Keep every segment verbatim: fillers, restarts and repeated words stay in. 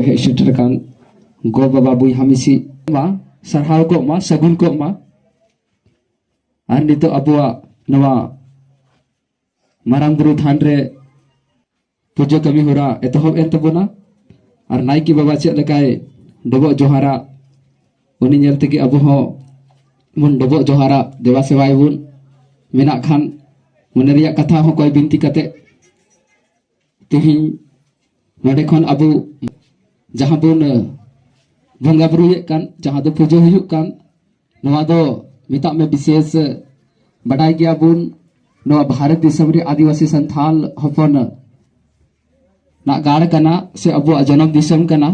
ᱦᱮᱡ ᱥᱮᱴᱮᱨ ᱟᱠᱟᱱ ᱜᱚ ᱵᱟᱵᱟ ᱵᱚᱭᱦᱟ ᱢᱤᱥᱤ ᱢᱟ ᱥᱟᱨᱦᱟᱣ ᱠᱚᱜ ᱢᱟ, ᱥᱟᱹᱜᱩᱱ ᱠᱚᱜ ᱢᱟ᱾ ᱟᱨ ᱱᱤᱛᱚᱜ ᱟᱵᱚᱣᱟᱜ ᱱᱚᱣᱟ ᱢᱟᱨᱟᱝ ᱵᱩᱨᱩ ᱛᱷᱟᱱ ᱨᱮ ᱯᱩᱡᱟᱹ ᱠᱟᱹᱢᱤ ᱦᱚᱨᱟ ᱮᱛᱚᱦᱚᱵ ᱮᱱ ᱛᱟᱵᱚᱱᱟ᱾ ᱟᱨ ᱱᱟᱭᱠᱮ ᱵᱟᱵᱟ ᱪᱮᱫ ᱞᱮᱠᱟᱭ ᱰᱚᱵᱚᱜ ᱡᱚᱦᱟᱨᱟ, ᱩᱱᱤ ᱧᱮᱞ ᱛᱮᱜᱮ ᱟᱵᱚ ᱦᱚᱸ ᱵᱚᱱ ᱰᱚᱵᱚᱜ ᱡᱚᱦᱟᱨᱟ, ᱫᱮᱵᱟ ᱥᱮᱵᱟᱭ ᱵᱚᱱ᱾ ᱢᱮᱱᱟᱜ ᱠᱷᱟᱱ ᱢᱚᱱᱮ ᱨᱮᱭᱟᱜ ᱠᱟᱛᱷᱟ ᱦᱚᱸ ᱠᱚᱭ ᱵᱤᱱᱛᱤ ᱠᱟᱛᱮ ᱛᱮᱦᱮᱧ ᱱᱚᱰᱮ ᱠᱷᱚᱱ ᱟᱵᱚ ᱡᱟᱦᱟᱸ ᱵᱚᱱ ᱵᱚᱸᱜᱟ ᱵᱩᱨᱩᱭᱮᱫ ᱠᱟᱱ, ᱡᱟᱦᱟᱸ ᱫᱚ ᱯᱩᱡᱟᱹ ᱦᱩᱭᱩᱜ ᱠᱟᱱ, ᱱᱚᱣᱟ ᱫᱚ ᱢᱮᱛᱟᱜ ᱢᱮ ᱵᱤᱥᱮᱥ ᱵᱟᱰᱟᱭ ᱜᱮᱭᱟᱵᱚᱱ, ᱱᱚᱣᱟ ᱵᱷᱟᱨᱚᱛ ᱫᱤᱥᱚᱢ ᱨᱮ ᱟᱹᱫᱤᱵᱟᱹᱥᱤ ᱥᱟᱱᱛᱟᱞ ᱦᱚᱯᱚᱱ ᱱᱟᱜ ᱜᱟᱲ ᱠᱟᱱᱟ ᱥᱮ ᱟᱵᱚᱣᱟᱜ ᱡᱚᱱᱚᱢ ᱫᱤᱥᱚᱢ ᱠᱟᱱᱟ᱾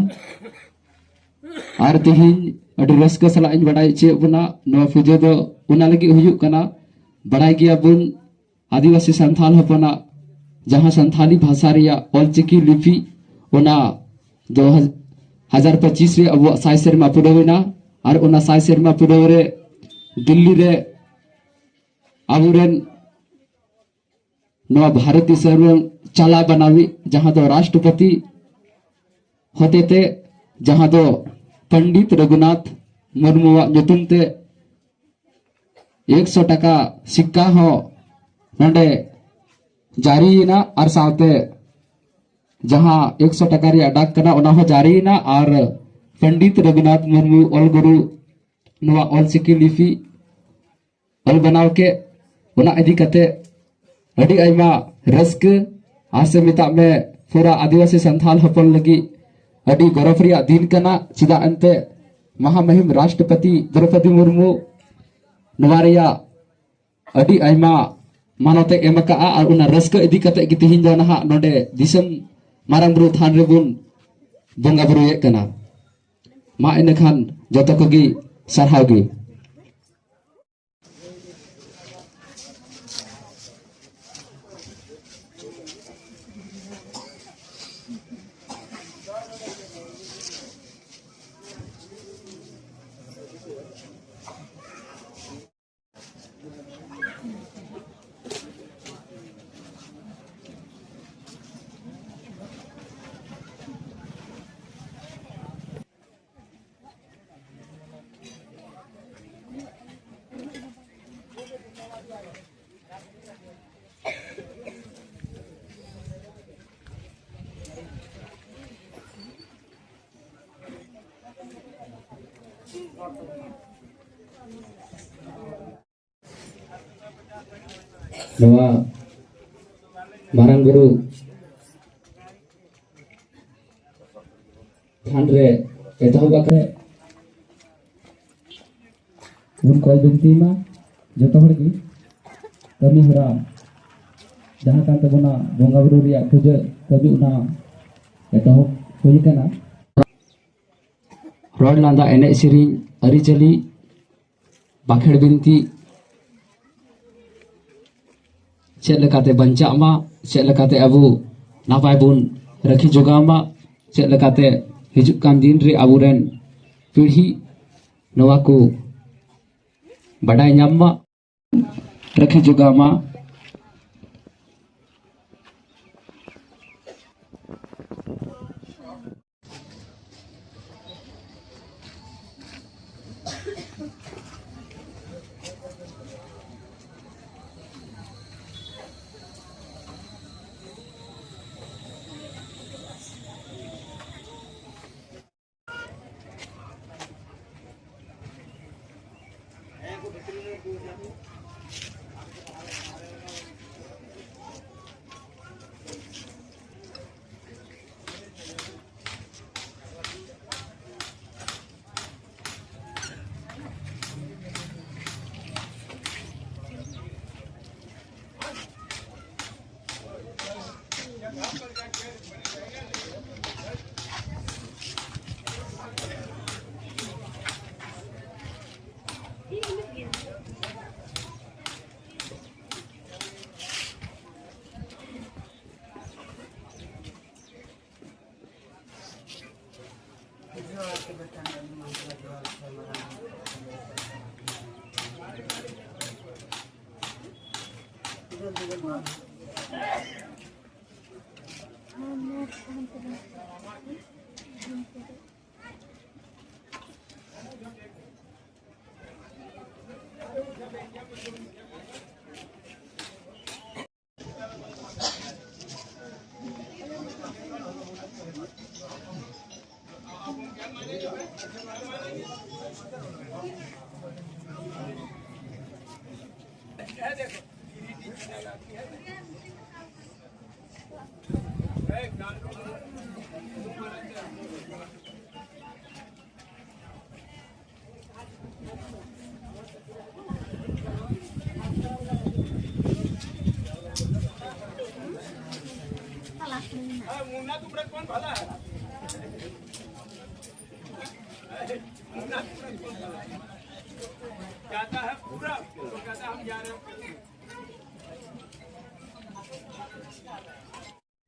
ᱟᱨ ᱛᱮᱦᱮᱧ ᱟᱹᱰᱤ ᱨᱟᱹᱥᱠᱟᱹ ᱥᱟᱞᱟᱜ ᱤᱧ ᱵᱟᱰᱟᱭ ᱦᱚᱪᱚᱭᱮᱫ ᱵᱚᱱᱟ, ᱱᱚᱣᱟ ᱯᱩᱡᱟᱹ ᱫᱚ ᱚᱱᱟ ᱞᱟᱹᱜᱤᱫ ᱦᱩᱭᱩᱜ ᱠᱟᱱᱟ, ᱵᱟᱰᱟᱭ ᱜᱮᱭᱟᱵᱚᱱ ᱟᱹᱫᱤᱵᱟᱹᱥᱤ ᱥᱟᱱᱛᱟᱞ ᱦᱚᱯᱚᱱᱟᱜ ᱡᱟᱦᱟᱸ ᱥᱟᱱᱛᱟᱞᱤ ᱵᱷᱟᱥᱟ ᱨᱮᱭᱟᱜ ᱚᱞᱪᱤᱠᱤ ᱞᱤᱯᱤ, ᱚᱱᱟ ᱫᱚ ᱦᱟᱡ-, ᱦᱟᱡᱟᱨ ᱯᱚᱸᱪᱤᱥ ᱨᱮ ᱟᱵᱚᱣᱟᱜ ᱥᱟᱭ ᱥᱮᱨᱢᱟ ᱯᱩᱨᱟᱹᱣ ᱮᱱᱟ᱾ ᱟᱨ ᱚᱱᱟ ᱥᱟᱭ ᱥᱮᱨᱢᱟ ᱯᱩᱨᱟᱹᱣ ᱨᱮ ᱫᱤᱞᱞᱤ ᱨᱮ ᱟᱵᱚᱨᱮᱱ ᱱᱚᱣᱟ ᱵᱷᱟᱨᱚᱛ ᱫᱤᱥᱚᱢ ᱨᱮᱱ ᱪᱟᱞᱟᱣ ᱵᱟᱱᱟᱣᱤᱡ, ᱡᱟᱦᱟᱸ ᱫᱚ ᱨᱟᱥᱴᱨᱚᱯᱚᱛᱤ ᱦᱚᱛᱮᱛᱮ, ᱡᱟᱦᱟᱸ ᱫᱚ ᱯᱚᱱᱰᱤᱛ ᱨᱚᱜᱷᱩᱱᱟᱛᱷ ᱢᱩᱨᱢᱩᱣᱟᱜ ᱧᱩᱛᱩᱢ ᱛᱮ ᱮᱠᱥᱚ ᱴᱟᱠᱟ ᱥᱤᱠᱠᱟ ᱦᱚᱸ ᱱᱚᱰᱮ ᱡᱟᱹᱨᱤᱭᱮᱱᱟ᱾ ᱟᱨ ᱥᱟᱶᱛᱮ ᱡᱟᱦᱟᱸ ᱮᱠᱥᱚ ᱴᱟᱠᱟ ᱨᱮᱭᱟᱜ ᱰᱟᱠ ᱠᱟᱱᱟ, ᱚᱱᱟ ᱦᱚᱸ ᱡᱟᱹᱨᱤᱭᱮᱱᱟ᱾ ᱟᱨ ᱯᱚᱱᱰᱤᱛ ᱨᱚᱜᱷᱩᱱᱟᱛᱷ ᱢᱩᱨᱢᱩ ᱚᱞ ᱜᱩᱨᱩ ᱱᱚᱣᱟ ᱚᱞᱪᱤᱠᱤ ᱞᱤᱯᱤ ᱚᱞ ᱵᱮᱱᱟᱣ ᱠᱮᱫ, ᱚᱱᱟ ᱤᱫᱤ ᱠᱟᱛᱮ ᱟᱹᱰᱤ ᱟᱭᱢᱟ ᱨᱟᱹᱥᱠᱟᱹ, ᱟᱨ ᱥᱮ ᱢᱮᱛᱟᱜ ᱢᱮ ᱯᱩᱨᱟ ᱟᱹᱫᱤᱵᱟᱹᱥᱤ ᱥᱟᱱᱛᱟᱞ ᱦᱚᱯᱚᱱ ᱞᱟᱹᱜᱤᱫ ᱟᱹᱰᱤ ᱜᱚᱨᱚᱵᱽ ᱨᱮᱭᱟᱜ ᱫᱤᱱ ᱠᱟᱱᱟ᱾ ᱪᱮᱫᱟᱜ ᱮᱱᱛᱮ ᱢᱟᱦᱟᱢᱩᱦᱤᱢ ᱨᱟᱥᱴᱨᱚᱯᱚᱛᱤ ᱫᱨᱚᱯᱚᱫᱤ ᱢᱩᱨᱢᱩ ᱱᱚᱣᱟ ᱨᱮᱭᱟᱜ ᱟᱹᱰᱤ ᱟᱭᱢᱟ ᱢᱟᱱᱚᱛ ᱮ ᱮᱢ ᱟᱠᱟᱫᱼᱟ᱾ ᱟᱨ ᱚᱱᱟ ᱨᱟᱹᱥᱠᱟᱹ ᱤᱫᱤ ᱠᱟᱛᱮ ᱜᱮ ᱛᱮᱦᱮᱧ ᱫᱚ ᱱᱟᱦᱟᱜ ᱱᱚᱰᱮ ᱫᱤᱥᱚᱢ ᱢᱟᱨᱟᱝ ᱵᱩᱨᱩ ᱛᱷᱟᱱ ᱨᱮᱵᱚᱱ ᱵᱚᱸᱜᱟ ᱵᱩᱨᱩᱭᱮᱫ ᱠᱟᱱᱟ᱾ ᱢᱟ ᱤᱱᱟᱹᱠᱷᱟᱱ ᱡᱚᱛᱚ ᱠᱚᱜᱮ ᱥᱟᱨᱦᱟᱣ ᱜᱮ᱾ ᱱᱚᱣᱟ ᱢᱟᱨᱟᱝ ᱵᱩᱨᱩ ᱛᱷᱟᱱ ᱨᱮ ᱮᱛᱚᱦᱚᱵ ᱟᱠᱟᱱᱟ᱾ ᱵᱚᱱ ᱠᱚᱭ ᱵᱤᱱᱛᱤ ᱢᱟ ᱡᱚᱛᱚ ᱦᱚᱲ ᱜᱮ, ᱠᱟᱹᱢᱤ ᱦᱚᱨᱟ ᱡᱟᱦᱟᱸ ᱠᱟᱱ ᱛᱟᱵᱚᱱᱟ ᱵᱚᱸᱜᱟ ᱵᱩᱨᱩ ᱨᱮᱭᱟᱜ ᱯᱩᱡᱟᱹ ᱠᱟᱹᱢᱤ, ᱚᱱᱟ ᱮᱛᱚᱦᱚᱵ ᱦᱩᱭ ᱟᱠᱟᱱᱟ᱾ ᱨᱚᱲ ᱞᱟᱸᱫᱟ, ᱮᱱᱮᱡ ᱥᱮᱨᱮᱧ, ᱟᱹᱨᱤᱪᱟᱹᱞᱤ, ᱵᱟᱠᱷᱮᱲ ᱵᱤᱱᱛᱤ, ᱪᱮᱫ ᱞᱮᱠᱟᱛᱮ ᱵᱟᱧᱪᱟᱜ ᱢᱟ, ᱪᱮᱫ ᱞᱮᱠᱟᱛᱮ ᱟᱵᱚ ᱱᱟᱯᱟᱭ ᱵᱚᱱ ᱨᱟᱹᱠᱷᱤ ᱡᱚᱜᱟᱣ ᱢᱟ, ᱪᱮᱫ ᱞᱮᱠᱟᱛᱮ ᱦᱤᱡᱩᱜ ᱠᱟᱱ ᱫᱤᱱ ᱨᱮ ᱟᱵᱚᱨᱮᱱ ᱯᱤᱲᱦᱤ ᱱᱚᱣᱟ ᱠᱚ ᱵᱟᱰᱟᱭ ᱧᱟᱢ ᱢᱟ, ᱨᱟᱹᱠᱷᱤ ᱡᱚᱜᱟᱣ ᱢᱟ᱾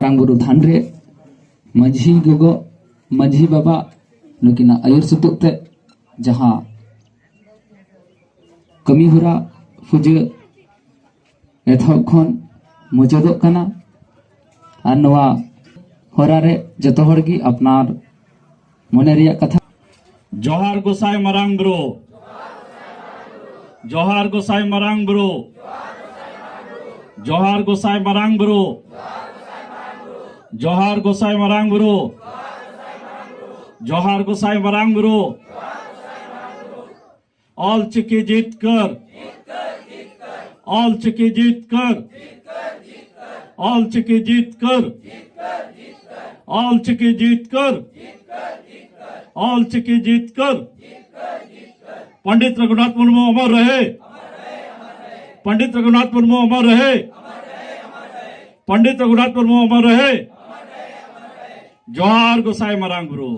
ᱢᱟᱨᱟᱝ ᱵᱩᱨᱩ ᱛᱷᱟᱱ ᱨᱮ ᱢᱟᱹᱡᱷᱤ ᱜᱚᱜᱚ, ᱢᱟᱹᱡᱷᱤ ᱵᱟᱵᱟ ᱱᱩᱠᱤᱱᱟᱜ ᱟᱹᱭᱩᱨ ᱥᱩᱛᱩᱜ ᱛᱮ ᱡᱟᱦᱟᱸ ᱠᱟᱹᱢᱤ ᱦᱚᱨᱟ ᱯᱩᱡᱟᱹ ᱮᱛᱚᱦᱚᱵ ᱠᱷᱚᱱ ᱢᱩᱪᱟᱹᱫᱚᱜ ᱠᱟᱱᱟ᱾ ᱟᱨ ᱱᱚᱣᱟ ᱦᱚᱨᱟ ᱨᱮ ᱡᱚᱛᱚ ᱦᱚᱲ ᱜᱮ ᱟᱯᱱᱟᱨ ᱢᱚᱱᱮ ᱨᱮᱭᱟᱜ ᱠᱟᱛᱷᱟ᱾ ᱡᱚᱦᱟᱨ ᱜᱚᱸᱥᱟᱭ ᱢᱟᱨᱟᱝ ᱵᱩᱨᱩ᱾ ᱡᱚᱦᱟᱨ ᱜᱚᱸᱥᱟᱭ ᱢᱟᱨᱟᱝ ᱵᱩᱨᱩ᱾ ᱡᱚᱦᱟᱨ ᱜᱚᱸᱥᱟᱭ ᱢᱟᱨᱟᱝ ᱵᱩᱨᱩ᱾ ᱡᱚᱦᱟᱨ ᱜᱚᱸᱥᱟᱭ ᱢᱟᱨᱟᱝ ᱵᱩᱨᱩ᱾ ᱡᱚᱦᱟᱨ ᱜᱚᱸᱥᱟᱭ ᱢᱟᱨᱟᱝ ᱵᱩᱨᱩ᱾ ᱚᱞ ᱪᱤᱠᱤ ᱡᱤᱛᱠᱟᱹᱨ᱾ ᱚᱞ ᱪᱤᱠᱤ ᱡᱤᱛᱠᱟᱹᱨ᱾ ᱚᱞ ᱪᱤᱠᱤ ᱡᱤᱛᱠᱟᱹᱨ᱾ ᱚᱞ ᱪᱤᱠᱤ ᱡᱤᱛᱠᱟᱹᱨ᱾ ᱚᱞ ᱪᱤᱠᱤ ᱡᱤᱛᱠᱟᱹᱨ᱾ पंडित रघुनाथ मुर्मू अमर रहे। पंडित रघुनाथ मुर्मू अमर रहे। पंडित रघुनाथ मुर्मू अमर रहे। जोहार गोसाई मरांग ब्रो।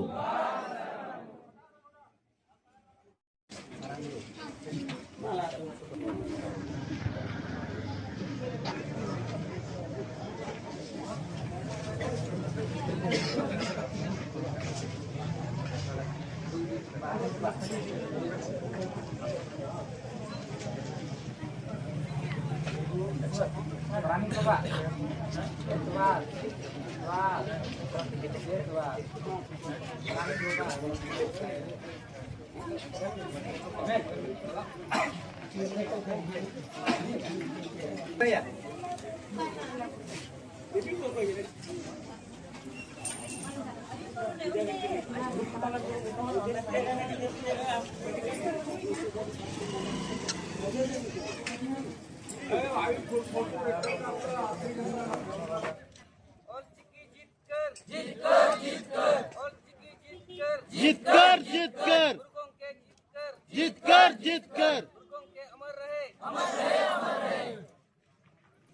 ᱚᱞᱪᱤᱠᱤ ᱡᱤᱛᱠᱟᱹᱨ! ᱡᱤᱛᱠᱟᱹᱨ, ᱡᱤᱛᱠᱟᱹᱨ! ᱚᱞᱪᱤᱠᱤ ᱡᱤᱛᱠᱟᱹᱨ! ᱡᱤᱛᱠᱟᱹᱨ, ᱡᱤᱛᱠᱟᱹᱨ! ᱜᱩᱨᱩ ᱜᱚᱢᱠᱮ ᱡᱤᱛᱠᱟᱹᱨ! ᱡᱤᱛᱠᱟᱹᱨ, ᱡᱤᱛᱠᱟᱹᱨ! ᱜᱩᱨᱩ ᱜᱚᱢᱠᱮ ᱟᱢᱟᱨ ᱨᱟᱦᱮ! ᱟᱢᱟᱨ ᱨᱟᱦᱮ, ᱟᱢᱟᱨ ᱨᱟᱦᱮ!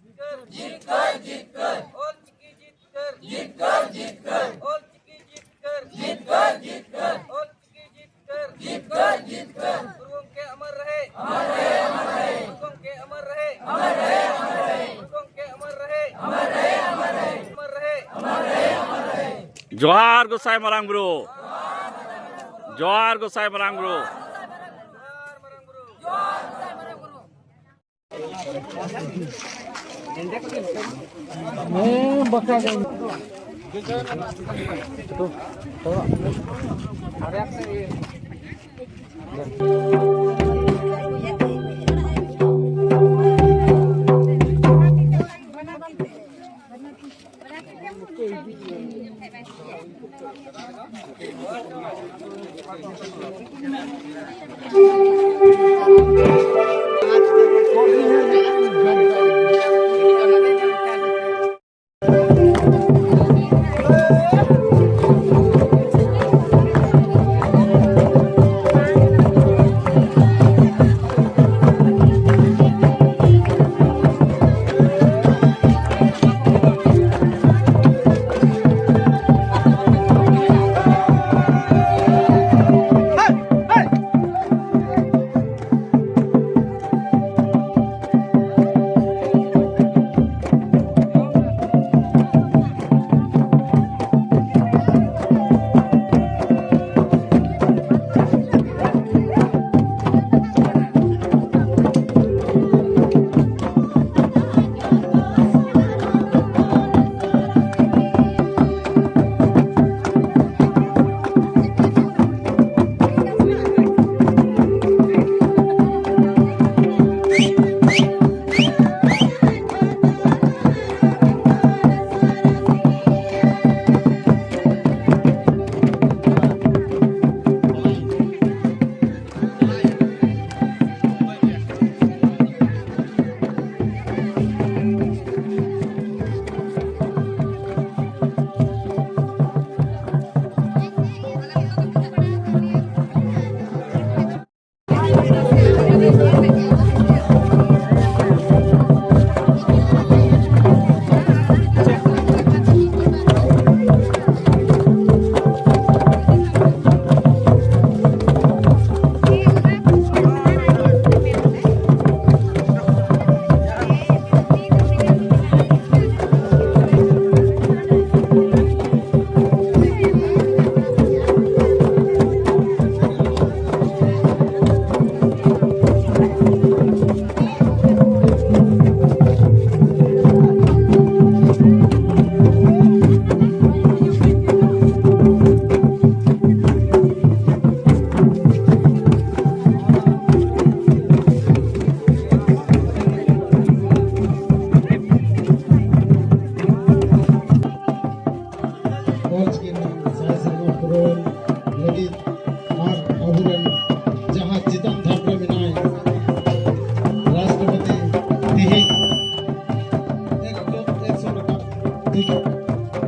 ᱡᱤᱛᱠᱟᱹᱨ! ᱡᱤᱛᱠᱟᱹᱨ, ᱡᱤᱛᱠᱟᱹᱨ! ᱚᱞᱪᱤᱠᱤ ᱡᱤᱛᱠᱟᱹᱨ! ᱡᱤᱛᱠᱟᱹᱨ, ᱡᱤᱛᱠᱟᱹᱨ! ᱚᱞᱪᱤᱠᱤ ᱡᱤᱛᱠᱟᱹᱨ! ᱡᱤᱛᱠᱟᱹᱨ, ᱡᱤᱛᱠᱟᱹᱨ! ᱚᱞᱪᱤᱠᱤ ᱡᱤᱛᱠᱟᱹᱨ! ᱡᱤᱛᱠᱟᱹᱨ, ᱡᱤᱛᱠᱟᱹᱨ! ᱜᱩᱨᱩ ᱜᱚᱢᱠᱮ ᱟᱢᱟᱨ ᱨᱟᱦᱮ! ᱟᱢᱟᱨ ᱨᱟᱦᱮ, ᱟᱢᱟᱨ ᱨᱟᱦᱮ! ᱜᱩᱨᱩ ᱜᱚᱢᱠᱮ ᱟᱢᱟᱨ ᱨᱟᱦᱮ! ᱟᱢᱟᱨ ᱨᱟᱦᱮ, ᱟᱢᱟᱨ ᱨᱟᱦᱮ! ᱜᱩᱨᱩ ᱜᱚᱢᱠᱮ ᱟᱢᱟᱨ ᱨᱟᱦᱮ! ᱟᱢᱟᱨ ᱨᱟᱦᱮ, ᱟᱢᱟᱨ ᱨᱟᱦᱮ! ᱟᱢᱟᱨ ᱨᱟᱦᱮ! ᱟᱢᱟᱨ ᱨᱟᱦᱮ! ᱡᱚᱦᱟᱨ ᱜᱚᱸᱥᱟᱭ ᱢᱟᱨᱟᱝ ᱵᱩᱨᱩ᱾ ᱡᱚᱦᱟᱨ ᱜᱚᱸᱥᱟᱭ ᱢᱟᱨᱟᱝ ᱵᱩᱨᱩ᱾ ᱯᱩᱨᱟᱹᱣ ᱞᱟᱹᱜᱤᱫ ᱟᱨ ᱟᱵᱚᱨᱮᱱ ᱡᱟᱦᱟᱸ ᱪᱮᱛᱟᱱ ᱫᱷᱟᱯ ᱨᱮ ᱢᱮᱱᱟᱭ ᱨᱟᱥᱴᱨᱚᱯᱚᱛᱤ ᱛᱤᱦᱤᱧ ᱮᱠ ᱴᱚᱯ ᱮᱠᱥᱚ ᱴᱟᱠᱟ ᱴᱤᱠᱤᱴ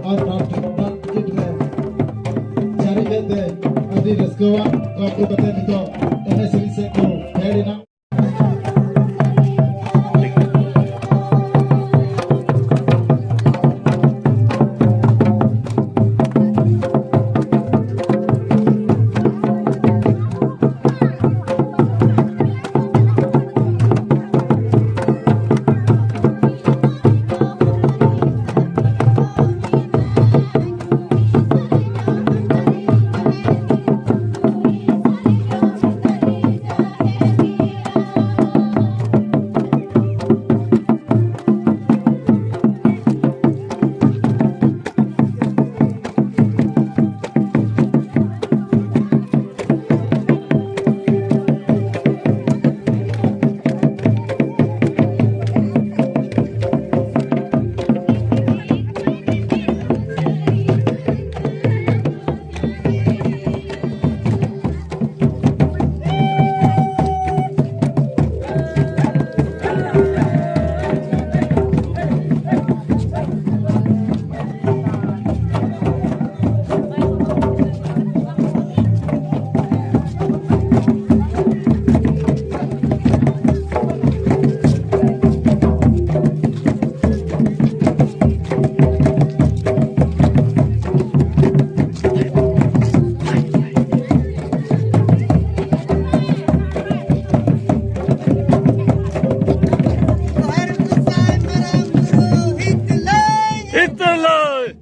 ᱟᱨ ᱵᱟᱨ ᱴᱚᱯ ᱴᱤᱠᱤᱴ ᱨᱮ ᱡᱟᱹᱨᱤ ᱠᱮᱫ ᱛᱮ ᱟᱹᱰᱤ ᱨᱟᱹᱥᱠᱟᱹᱣᱟᱱ ᱠᱟᱹᱢᱤ ᱠᱟᱛᱮ ᱱᱤᱛᱚᱜ ᱮᱱᱮᱡ ᱥᱮᱨᱮᱧ ᱥᱮᱫ ᱠᱚ ᱯᱷᱮᱰ ᱮᱱᱟ᱾ ᱦᱤᱛᱞᱟᱹᱭ!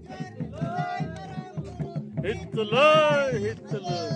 ᱦᱤᱛᱞᱟᱹᱭ! ᱦᱤᱛᱞᱟᱹᱭ!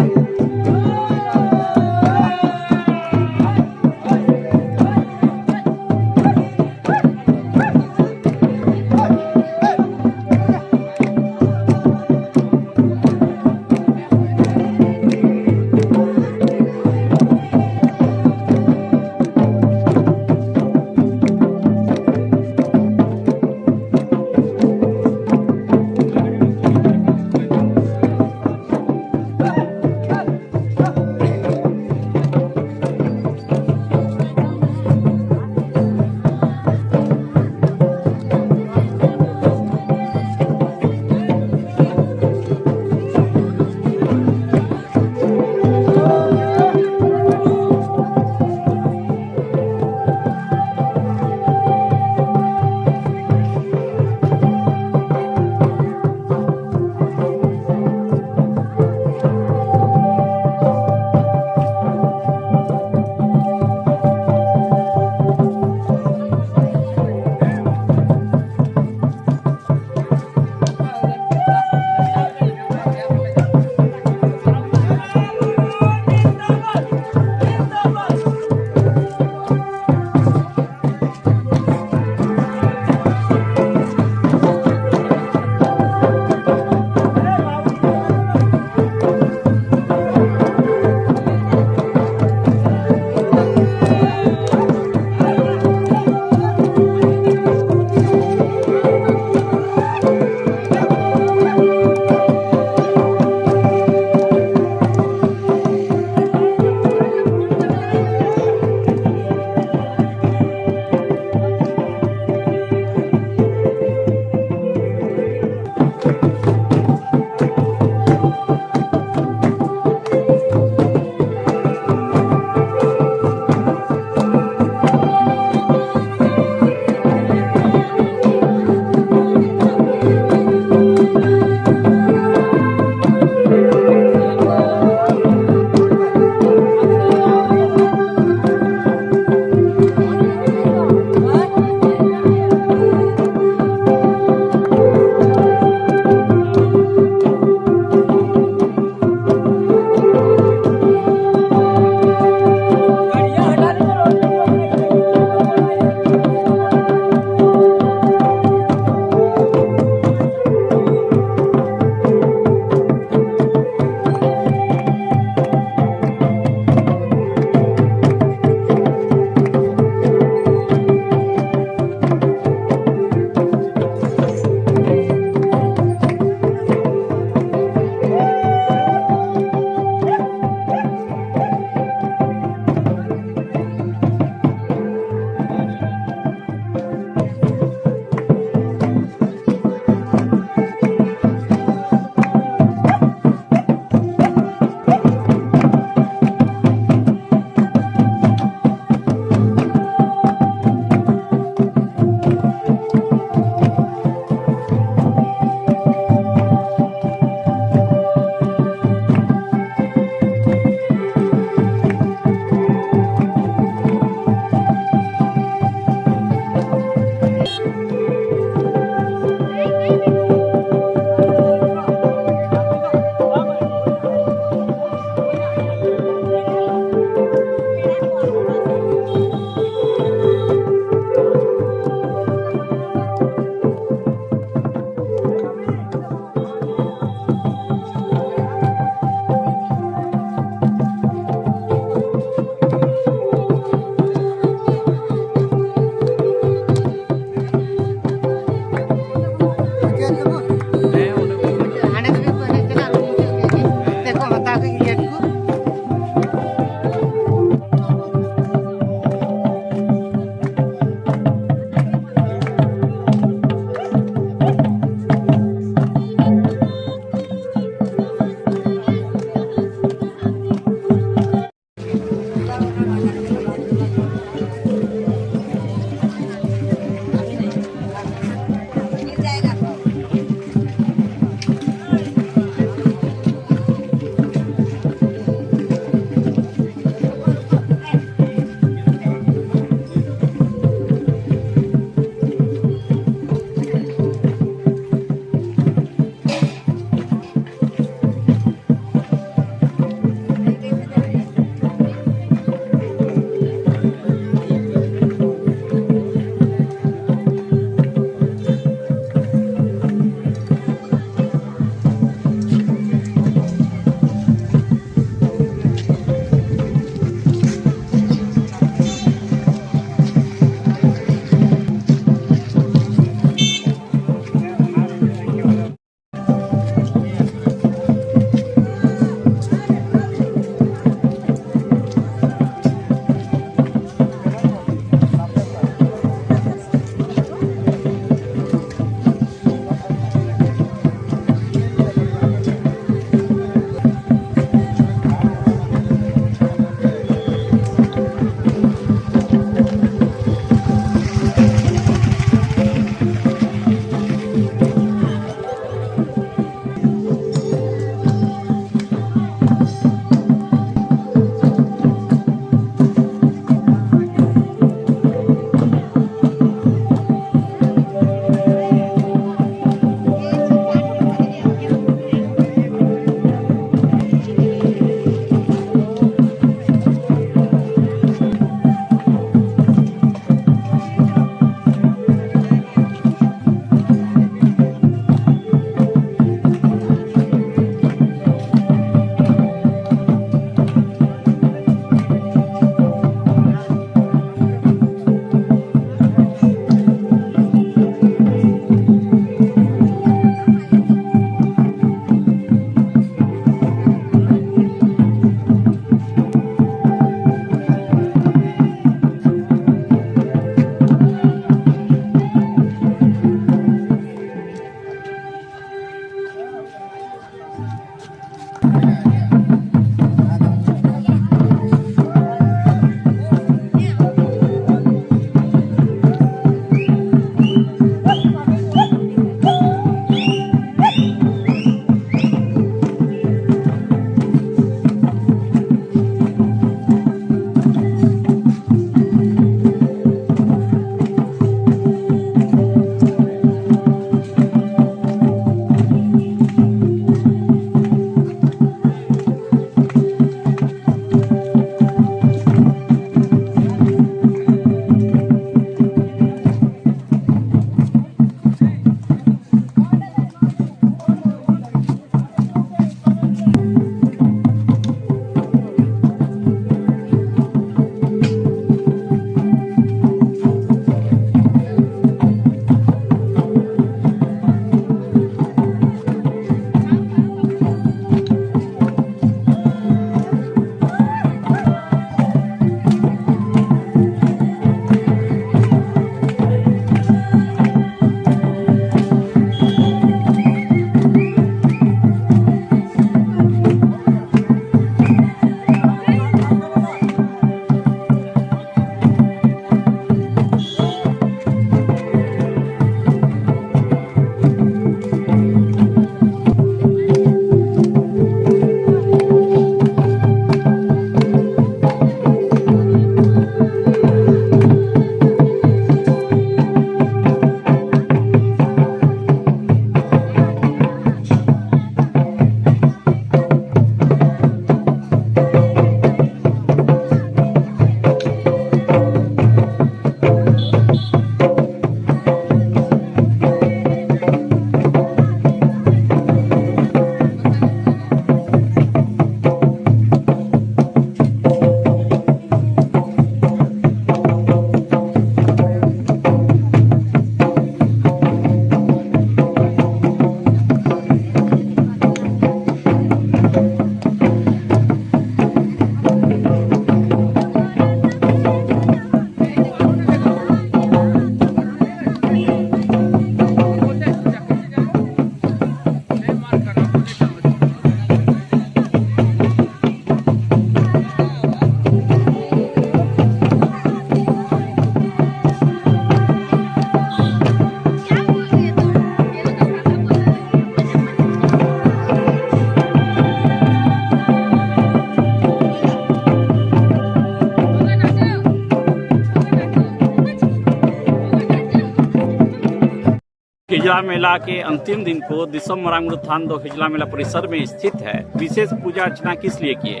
हिजला मेला के अंतिम दिन को दिसम मरांगुरु थान दो हिजला मेला परिसर में स्थित है। विशेष पूजा अर्चना किस लिए किए?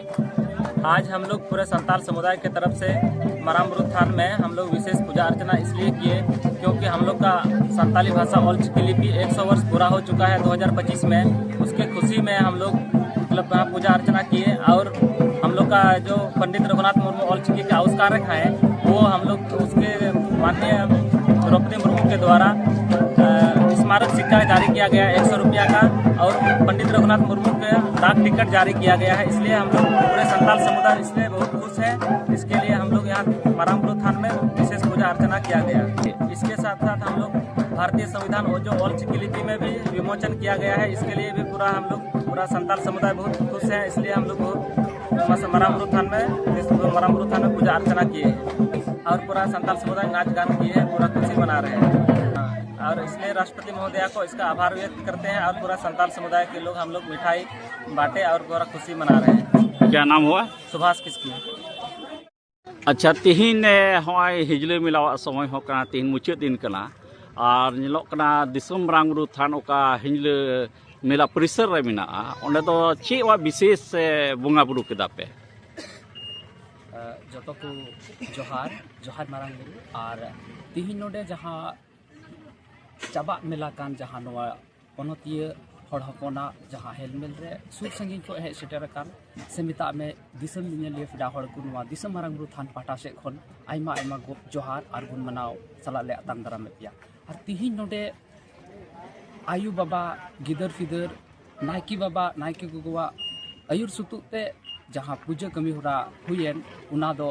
आज हम लोग पूरे संताल समुदाय की तरफ से मरांगुरु थान में हम लोग विशेष पूजा अर्चना इसलिए किए, क्योंकि हम लोग का संताली भाषा ऑल चिकी लिपि एक सौ वर्ष पूरा हो चुका है दो हज़ार पच्चीस में। उसके खुशी में हम लोग मतलब वहाँ पूजा अर्चना किए और हम लोग का जो पंडित रघुनाथ मुर्मू ऑल चिकी के आविष्कारक हैं, वो हम लोग उसके माननीय द्रौपदी मुर्मू के द्वारा अ, स्मारक सिक्का जारी किया गया है एक सौ रुपया का, और पंडित रघुनाथ मुर्मू के डाक टिकट जारी किया गया है। इसलिए हम लोग पूरे संताल समुदाय इसलिए बहुत खुश है। इसके लिए हम लोग यहाँ मरांगुरु थान में विशेष पूजा अर्चना किया गया। इसके साथ साथ हम लोग भारतीय संविधान और जो ऑल चिकी लिपि में भी विमोचन किया गया है, इसके लिए भी पूरा हम लोग पूरा संताल समुदाय बहुत खुश है। इसलिए हम लोग बहुत मस- मरांगुरु थान में इस मरांगुरु थान में पूजा अर्चना किए हैं और पूरा संताल समुदाय नाच गान किए हैं, पूरा खुशी मना रहे हैं। और इसलिए राष्ट्रपति महोदया को इसका आभार व्यक्त करते हैं और पूरा संताल समुदाय के लोग हम लोग मिठाई बांटे और पूरा खुशी मना रहे हैं। क्या नाम हुआ? सुभाष किस्कू। ᱟᱪᱪᱷᱟ, ᱛᱤᱦᱤᱧ, ᱮ, ᱦᱚᱸᱜᱼᱚᱭ ᱦᱤᱡᱽᱞᱟᱹ ᱢᱮᱞᱟᱣᱟᱜ ᱥᱚᱢᱚᱭ ᱦᱚᱸ ᱠᱟᱱᱟ, ᱛᱤᱦᱤᱧ ᱢᱩᱪᱟᱹᱫ ᱫᱤᱱ ᱠᱟᱱᱟ᱾ ᱟᱨ ᱧᱮᱞᱚᱜ ᱠᱟᱱᱟ ᱫᱤᱥᱚᱢ ᱢᱟᱨᱟᱝ ᱵᱩᱨᱩ ᱛᱷᱟᱱ ᱚᱠᱟ ᱦᱤᱡᱽᱞᱟᱹ ᱢᱮᱞᱟ ᱯᱚᱨᱤᱥᱚᱨ ᱨᱮ ᱢᱮᱱᱟᱜᱼᱟ, ᱚᱸᱰᱮ ᱫᱚ ᱪᱮᱫ ᱣᱟ ᱵᱤᱥᱮᱥ, ᱮ, ᱵᱚᱸᱜᱟ ᱵᱩᱨᱩ ᱠᱮᱫᱟ ᱯᱮ? ᱡᱚᱛᱚ ᱠᱚ ᱡᱚᱦᱟᱨ, ᱡᱚᱦᱟᱨ ᱢᱟᱨᱟᱝ ᱵᱩᱨᱩ᱾ ᱟᱨ ᱛᱤᱦᱤᱧ ᱱᱚᱰᱮ ᱡᱟᱦᱟᱸ ᱪᱟᱵᱟᱜ ᱢᱮᱞᱟ ᱠᱟᱱ, ᱡᱟᱦᱟᱸ ᱱᱚᱣᱟ ᱯᱚᱱᱚᱛᱤᱭᱟᱹ ᱦᱚᱲ ᱦᱚᱯᱚᱱᱟᱜ ᱡᱟᱦᱟᱸ ᱦᱮᱞᱢᱮᱞ ᱨᱮ ᱥᱩᱨ ᱥᱟᱺᱜᱤᱧ ᱠᱷᱚᱱ ᱦᱮᱡ ᱥᱮᱴᱮᱨ ᱟᱠᱟᱱ, ᱥᱮ ᱢᱮᱛᱟᱜ ᱢᱮ ᱫᱤᱥᱚᱢ ᱧᱮᱧᱮᱞᱤᱭᱟᱹ ᱯᱮᱲᱟ ᱦᱚᱲ ᱠᱚ, ᱱᱚᱣᱟ ᱫᱤᱥᱚᱢ ᱢᱟᱨᱟᱝ ᱵᱩᱨᱩ ᱛᱷᱟᱱ ᱯᱟᱦᱴᱟ ᱥᱮᱫ ᱠᱷᱚᱱ ᱟᱭᱢᱟ ᱟᱭᱢᱟ ᱜᱚ-, ᱡᱚᱦᱟᱨ ᱟᱨ ᱜᱩᱱ ᱢᱟᱱᱟᱣ ᱥᱟᱞᱟᱜ ᱞᱮ ᱟᱛᱟᱝ ᱫᱟᱨᱟᱢᱮᱫ ᱯᱮᱭᱟ᱾ ᱟᱨ ᱛᱤᱦᱤᱧ ᱱᱚᱰᱮ ᱟᱭᱳ ᱵᱟᱵᱟ, ᱜᱤᱫᱟᱹᱨ ᱯᱤᱫᱟᱹᱨ, ᱱᱟᱭᱠᱮ ᱵᱟᱵᱟ, ᱱᱟᱭᱠᱮ ᱜᱚᱜᱚᱣᱟᱜ ᱟᱹᱭᱩᱨ ᱥᱩᱛᱩᱜ ᱛᱮ ᱡᱟᱦᱟᱸ ᱯᱩᱡᱟᱹ ᱠᱟᱹᱢᱤ ᱦᱚᱨᱟ ᱦᱩᱭᱮᱱ, ᱚᱱᱟ ᱫᱚ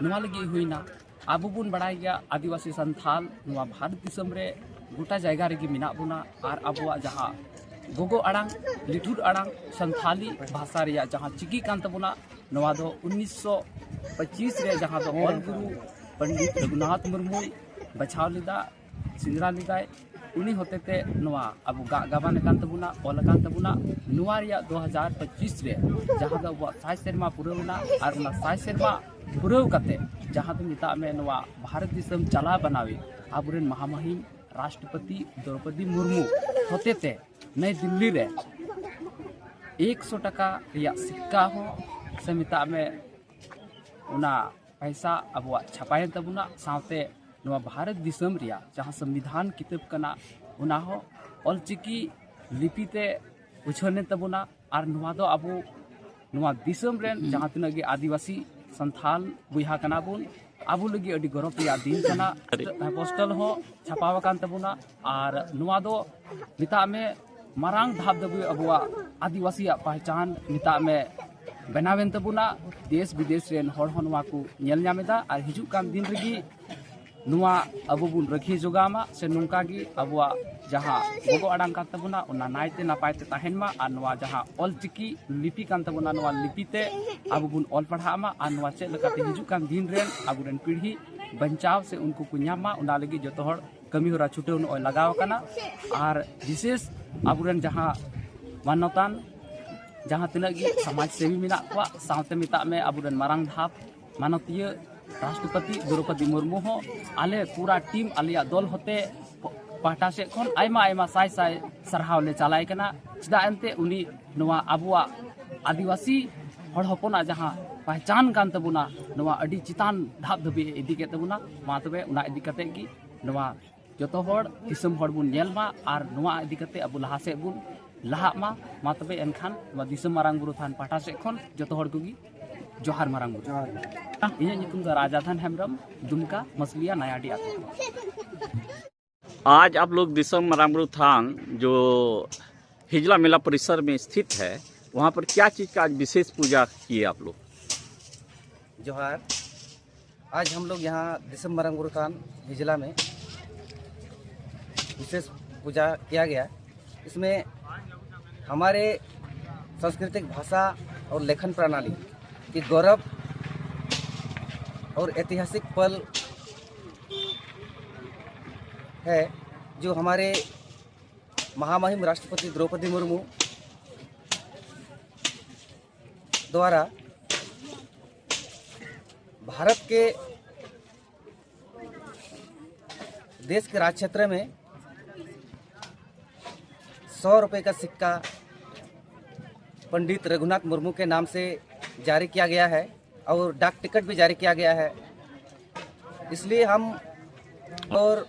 ᱱᱚᱣᱟ ᱞᱟᱹᱜᱤᱫ ᱦᱩᱭᱱᱟ, ᱟᱵᱚ ᱵᱚᱱ ᱵᱟᱲᱟᱭ ᱜᱮᱭᱟ, ᱟᱹᱫᱤᱵᱟᱹᱥᱤ ᱥᱟᱱᱛᱷᱟᱞ ᱱᱚᱣᱟ ᱵᱷᱟᱨᱚᱛ ᱫᱤᱥᱚᱢ ᱨᱮ ᱜᱚᱴᱟ ᱡᱟᱭᱜᱟ ᱨᱮᱜᱮ ᱢᱮᱱᱟᱜ ᱵᱚᱱᱟ᱾ ᱟᱨ ᱟᱵᱚᱣᱟᱜ ᱡᱟᱦᱟᱸ ᱜᱚᱜᱚ ᱟᱲᱟᱝ, ᱞᱤᱴᱷᱩᱨ ᱟᱲᱟᱝ, ᱥᱟᱱᱛᱷᱟᱞᱤ ᱵᱷᱟᱥᱟ ᱨᱮᱭᱟᱜ ᱡᱟᱦᱟᱸ ᱪᱤᱠᱤ ᱠᱟᱱ ᱛᱟᱵᱚᱱᱟ, ᱱᱚᱣᱟ ᱫᱚ ᱩᱱᱤᱥᱥᱚ ᱯᱚᱸᱪᱤᱥ ᱨᱮ ᱡᱟᱦᱟᱸ ᱫᱚ ᱚᱞ ᱜᱩᱨᱩ ᱯᱚᱱᱰᱤᱛ ᱨᱚᱜᱷᱩᱱᱟᱛᱷ ᱢᱩᱨᱢᱩᱭ ᱵᱟᱪᱷᱟᱣ ᱞᱮᱫᱟ, ᱥᱮᱸᱫᱽᱨᱟ ᱞᱮᱫᱟᱭ, ᱩᱱᱤ ᱦᱚᱛᱮᱛᱮ ᱱᱚᱣᱟ ᱟᱵᱚ ᱜᱟᱜ ᱜᱟᱵᱟᱱ ᱟᱠᱟᱱ ᱛᱟᱵᱚᱱᱟ, ᱚᱞ ᱟᱠᱟᱱ ᱛᱟᱵᱚᱱᱟ᱾ ᱱᱚᱣᱟ ᱨᱮᱭᱟᱜ ᱫᱩ ᱦᱟᱡᱟᱨ ᱯᱚᱸᱪᱤᱥ ᱨᱮ ᱡᱟᱦᱟᱸ ᱫᱚ ᱟᱵᱚᱣᱟᱜ ᱥᱟᱭ ᱥᱮᱨᱢᱟ ᱯᱩᱨᱟᱹᱣ ᱮᱱᱟ, ᱟᱨ ᱚᱱᱟ ᱥᱟᱭ ᱥᱮᱨᱢᱟ ᱯᱩᱨᱟᱹᱣ ᱠᱟᱛᱮ ᱡᱟᱦᱟᱸ ᱫᱚ ᱢᱮᱛᱟᱜ ᱢᱮ ᱱᱚᱣᱟ ᱵᱷᱟᱨᱚᱛ ᱫᱤᱥᱚᱢ ᱪᱟᱞᱟᱣ ᱵᱮᱱᱟᱣᱤᱡ ᱟᱵᱚᱨᱮᱱ ᱢᱟᱦᱟᱢᱚᱦᱤᱢ ᱨᱟᱥᱴᱨᱚᱯᱚᱛᱤ ᱫᱨᱚᱣᱯᱚᱫᱤ ᱢᱩᱨᱢᱩ ᱦᱚᱛᱮᱛᱮ ᱱᱟᱭ ᱫᱤᱞᱞᱤ ᱨᱮ ᱮᱠᱥᱚ ᱴᱟᱠᱟ ᱨᱮᱭᱟᱜ ᱥᱤᱠᱠᱟ ᱦᱚᱸ ᱥᱮ ᱢᱮᱛᱟᱜ ᱢᱮ ᱚᱱᱟ ᱯᱟᱭᱥᱟ ᱟᱵᱚᱣᱟᱜ ᱪᱷᱟᱯᱟᱭᱮᱱ ᱛᱟᱵᱚᱱᱟ, ᱥᱟᱶᱛᱮ ᱱᱚᱣᱟ ᱵᱷᱟᱨᱚᱛ ᱫᱤᱥᱚᱢ ᱨᱮᱭᱟᱜ ᱡᱟᱦᱟᱸ ᱥᱚᱝᱵᱤᱫᱷᱟᱱ ᱠᱤᱛᱟᱹᱵ ᱠᱟᱱᱟ ᱚᱱᱟ ᱦᱚᱸ ᱚᱞᱪᱤᱠᱤ ᱞᱤᱯᱤ ᱛᱮ ᱩᱪᱷᱟᱹᱱᱮᱱ ᱛᱟᱵᱚᱱᱟ᱾ ᱟᱨ ᱱᱚᱣᱟ ᱫᱚ ᱟᱵᱚ ᱱᱚᱣᱟ ᱫᱤᱥᱚᱢ ᱨᱮᱱ ᱡᱟᱦᱟᱸ ᱛᱤᱱᱟᱹᱜ ᱜᱮ ᱟᱹᱫᱤᱵᱟᱹᱥᱤ ᱥᱟᱱᱛᱷᱟᱞ ᱵᱚᱭᱦᱟ ᱠᱟᱱᱟ ᱵᱚᱱ, ᱟᱵᱚ ᱞᱟᱹᱜᱤᱫ ᱟᱹᱰᱤ ᱜᱚᱨᱚᱵᱽ ᱨᱮᱭᱟᱜ ᱫᱤᱱ ᱠᱟᱱᱟ᱾ ᱯᱳᱥᱴᱟᱞ ᱦᱚᱸ ᱪᱷᱟᱯᱟᱣ ᱟᱠᱟᱱ ᱛᱟᱵᱚᱱᱟ᱾ ᱟᱨ ᱱᱚᱣᱟ ᱫᱚ ᱢᱮᱛᱟᱜ ᱢᱮ ᱢᱟᱨᱟᱝ ᱫᱷᱟᱯ ᱫᱷᱟᱹᱵᱤᱡ ᱟᱵᱚᱣᱟᱜ ᱟᱹᱫᱤᱵᱟᱹᱥᱤᱭᱟᱜ ᱯᱟᱦᱪᱟᱱ ᱢᱮᱛᱟᱜ ᱢᱮ ᱵᱮᱱᱟᱣᱮᱱ ᱛᱟᱵᱚᱱᱟ᱾ ᱫᱮᱥ ᱵᱤᱫᱮᱥ ᱨᱮᱱ ᱦᱚᱲ ᱦᱚᱸ ᱱᱚᱣᱟ ᱠᱚ ᱧᱮᱞ ᱧᱟᱢ ᱮᱫᱟ᱾ ᱟᱨ ᱦᱤᱡᱩᱜ ᱠᱟᱱ ᱫᱤᱱ ᱨᱮᱜᱮ ᱱᱚᱣᱟ ᱟᱵᱚ ᱵᱚᱱ ᱨᱟᱹᱠᱷᱤ ᱡᱚᱜᱟᱣ ᱢᱟ, ᱥᱮ ᱱᱚᱝᱠᱟ ᱜᱮ ᱟᱵᱚᱣᱟᱜ ᱡᱟᱦᱟᱸ ᱜᱚᱜᱚ ᱟᱲᱟᱝ ᱠᱟᱱ ᱛᱟᱵᱚᱱᱟ ᱚᱱᱟ ᱱᱟᱭᱛᱮ ᱱᱟᱯᱟᱭ ᱛᱮ ᱛᱟᱦᱮᱱ ᱢᱟ᱾ ᱟᱨ ᱱᱚᱣᱟ ᱡᱟᱦᱟᱸ ᱚᱞ ᱪᱤᱠᱤ ᱞᱤᱯᱤ ᱠᱟᱱ ᱛᱟᱵᱚᱱᱟ ᱱᱚᱣᱟ ᱞᱤᱯᱤ ᱛᱮ ᱟᱵᱚ ᱵᱚᱱ ᱚᱞ ᱯᱟᱲᱦᱟᱜ ᱢᱟ᱾ ᱟᱨ ᱱᱚᱣᱟ ᱪᱮᱫ ᱞᱮᱠᱟᱛᱮ ᱦᱤᱡᱩᱜ ᱠᱟᱱ ᱫᱤᱱ ᱨᱮᱱ ᱟᱵᱚᱨᱮᱱ ᱯᱤᱲᱦᱤ ᱵᱟᱧᱪᱟᱣ ᱥᱮ ᱩᱱᱠᱩ ᱠᱚ ᱧᱟᱢ ᱢᱟ, ᱚᱱᱟ ᱞᱟᱹᱜᱤᱫ ᱡᱚᱛᱚ ᱦᱚᱲ ᱠᱟᱹᱢᱤ ᱦᱚᱨᱟ ᱪᱷᱩᱴᱟᱹᱣ ᱱᱚᱜᱼᱚᱭ ᱞᱟᱜᱟᱣ ᱟᱠᱟᱱᱟ᱾ ᱟᱨ ᱵᱤᱥᱮᱥ ᱟᱵᱚᱨᱮᱱ ᱡᱟᱦᱟᱸ ᱢᱟᱱᱚᱛᱟᱱ ᱡᱟᱦᱟᱸ ᱛᱤᱱᱟᱹᱜ ᱜᱮ ᱥᱚᱢᱟᱡᱽ ᱥᱮᱵᱤ ᱢᱮᱱᱟᱜ ᱠᱚᱣᱟ, ᱥᱟᱶᱛᱮ ᱢᱮᱛᱟᱜ ᱢᱮ ᱟᱵᱚᱨᱮᱱ ᱢᱟᱨᱟᱝ ᱫᱷᱟᱯ ᱢᱟᱱᱚᱛᱤᱭᱟᱹ ᱨᱟᱥᱴᱨᱚᱯᱚᱛᱤ ᱫᱨᱚᱣᱯᱚᱫᱤ ᱢᱩᱨᱢᱩ ᱦᱚᱸ ᱟᱞᱮ ᱯᱩᱨᱟ ᱴᱤᱢ ᱟᱞᱮᱭᱟᱜ ᱫᱚᱞ ᱦᱚᱛᱮ ᱯᱟᱦᱴᱟ ᱥᱮᱫ ᱠᱷᱚᱱ ᱟᱭᱢᱟ ᱟᱭᱢᱟ ᱥᱟᱭ ᱥᱟᱭ ᱥᱟᱨᱦᱟᱣ ᱞᱮ ᱪᱟᱞᱟᱭ ᱠᱟᱱᱟ᱾ ᱪᱮᱫᱟᱜ ᱮᱱᱛᱮ ᱩᱱᱤ ᱱᱚᱣᱟ ᱟᱵᱚᱣᱟᱜ ᱟᱹᱫᱤᱵᱟᱹᱥᱤ ᱦᱚᱲ ᱦᱚᱯᱚᱱᱟᱜ ᱡᱟᱦᱟᱸ ᱯᱟᱦᱪᱟᱱ ᱠᱟᱱ ᱛᱟᱵᱚᱱᱟ, ᱱᱚᱣᱟ ᱟᱹᱰᱤ ᱪᱮᱛᱟᱱ ᱫᱷᱟᱯ ᱫᱷᱟᱹᱵᱤᱡ ᱮ ᱤᱫᱤ ᱠᱮᱫ ᱛᱟᱵᱚᱱᱟ᱾ ᱢᱟ ᱛᱚᱵᱮ ᱚᱱᱟ ᱤᱫᱤ ᱠᱟᱛᱮ ᱜᱮ ᱱᱚᱣᱟ ᱡᱚᱛᱚ ᱦᱚᱲ ᱫᱤᱥᱚᱢ ᱦᱚᱲ ᱵᱚᱱ ᱧᱮᱞ ᱢᱟ ᱟᱨ ᱱᱚᱣᱟ ᱤᱫᱤ ᱠᱟᱛᱮ ᱟᱵᱚ ᱞᱟᱦᱟ ᱥᱮᱫ ᱵᱚᱱ ᱞᱟᱦᱟᱜ ᱢᱟ᱾ ᱢᱟ ᱛᱚᱵᱮ ᱮᱱᱠᱷᱟᱱ ᱱᱚᱣᱟ ᱫᱤᱥᱚᱢ ᱢᱟᱨᱟᱝ ᱵᱩᱨᱩ ᱛᱷᱟᱱ ᱯᱟᱦᱴᱟ ᱥᱮᱫ ᱠᱷᱚᱱ ᱡᱚᱛᱚ ᱦᱚᱲ ᱠᱚᱜᱮ ᱡᱚᱦᱟᱨ ᱢᱟᱨᱟᱝ ᱵᱩᱨᱩ᱾ ᱤᱧᱟᱹᱜ ᱧᱩᱛᱩᱢ ᱫᱚ ᱨᱟᱡᱟᱫᱷᱟᱱ ᱦᱮᱢᱵᱨᱚᱢ, ᱫᱩᱢᱠᱟ ᱢᱟᱥᱞᱤᱭᱟ ᱱᱟᱭᱟᱰᱤ ᱟᱛᱳ᱾ आज आप लोग दिसम मरांगरू थान जो हिजला मेला परिसर में स्थित है, वहाँ पर क्या चीज़ का आज विशेष पूजा किए आप लोग? जोहार। आज हम लोग यहाँ दिसम मरांगरू थान हिजला में विशेष पूजा किया गया। इसमें हमारे सांस्कृतिक भाषा और लेखन प्रणाली की गौरव और ऐतिहासिक पल है, जो हमारे महामहिम राष्ट्रपति द्रौपदी मुर्मू द्वारा भारत के देश के राज क्षेत्र में सौ रुपये का सिक्का पंडित रघुनाथ मुर्मू के नाम से जारी किया गया है और डाक टिकट भी जारी किया गया है। इसलिए हम और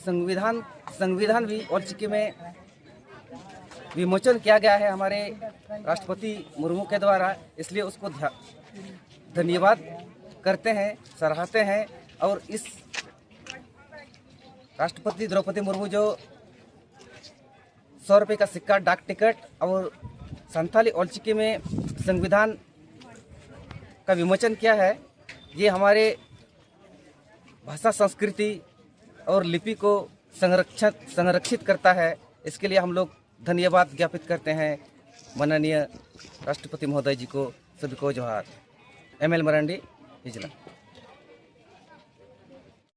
संविधान संविधान भी ऑलचिकी में विमोचन किया गया है हमारे राष्ट्रपति मुर्मू के द्वारा, इसलिए उसको ध्या- धन्यवाद करते हैं, सराहते हैं। और इस राष्ट्रपति द्रौपदी मुर्मू जो सौ रुपये का सिक्का, डाक टिकट और संथाली ऑलचिकी में संविधान का विमोचन किया है, ये हमारे भाषा, संस्कृति और लिपि को संरक्षण संरक्षित करता है। इसके लिए हम लोग धन्यवाद ज्ञापित करते हैं माननीय राष्ट्रपति महोदय जी को। सभी को जोहार। M L Marandi, Hijla.